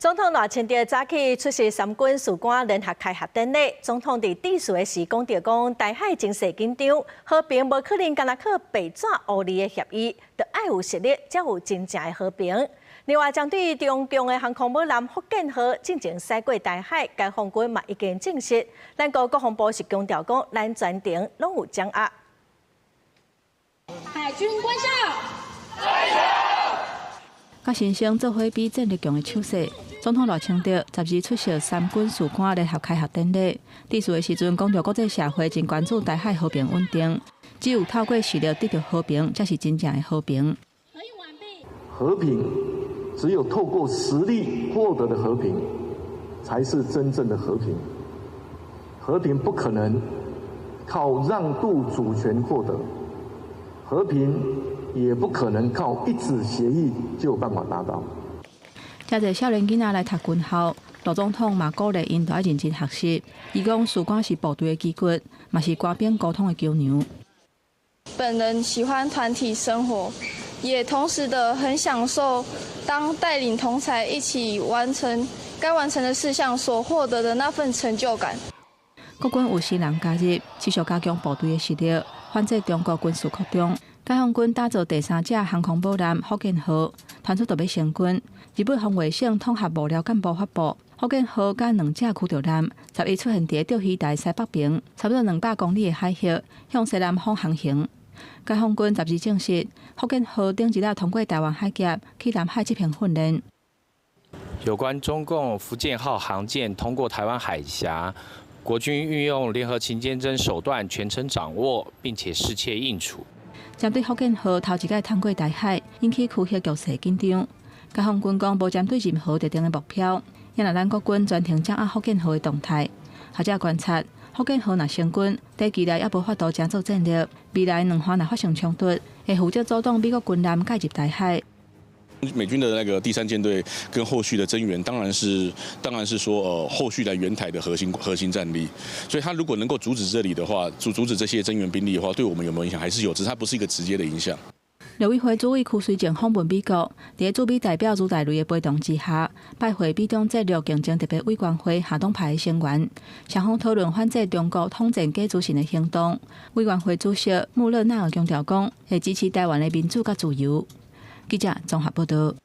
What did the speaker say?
總統賴清德早起出席三軍士官聯合開學典禮。總統佇致辭的時講著講，台海情勢緊張，和平無可能干焦靠白紙烏字的協議，著愛有實力，才有真正的和平。另外，針對中共的航空母艦福建號進前駛過台海，解放軍嘛已經證實，咱國國防部是強調講，咱全程攏有掌握。海軍官校，佮新生做伙比戰力強的手勢。總統賴清德12出席三軍士官聯合開學典禮，致辭的時陣講著國際社會真關注台海和平穩定，只有透過實力得著和平，才是真正的和平。和平只有透過實力獲得的和平，才是真正的和平。和平不可能靠讓渡主權獲得，和平也不可能靠一紙協議就有辦法達到。遮濟少年囡仔來讀軍校，賴總統嘛鼓勵𪜶著愛認真學習。伊講，士官是部隊的基骨，嘛是官兵溝通的橋梁。本人喜歡團體生活，也同時的很享受當帶領同儕一起完成該完成的事項所獲得的那份成就感。國軍有新人加入，持續加強部隊的實力，反制中國軍事擴張。解放軍打造第三隻航空母艦福建號，傳出著欲成軍。日本防衛省統合幕僚幹部發布，福建號佮兩隻驅逐艦，11出現佇釣魚台西北邊，差不多200公里的海域，向西南方航行。解放軍12證實，福建號頂一日通過台灣海峽去南海執行訓練。有關中共福建號航艦通過台灣海峽，國軍運用聯合勤監偵手段全程掌握，並且適切應處。針對福建號頭一擺通過台海，引起區域局勢緊張。解放軍講無針對任何特定的目標，也若咱國軍全程掌握福建號的動態。學者觀察，福建號若成軍，短期內猶無法度成做戰力，未來兩岸若發生衝突，會負責阻擋美國軍艦介入台海。美軍的那個第三艦隊跟後續的增援，當然是說，後續來援台的核心戰力。所以，他如果能夠阻止這裡的話，阻止這些增援兵力的話，對我們有沒有影響？還是有，只是它不是一個直接的影響。陸委會主委柯瑞正訪問美國，佇駐美代表朱大雷的陪同之下，拜會美中戰略競爭特別委員會下黨派的成員，雙方討論反制中國統戰假資訊的行動。委員會主席穆勒納爾強調講，會支持台灣的民主佮自由。記者綜合報導。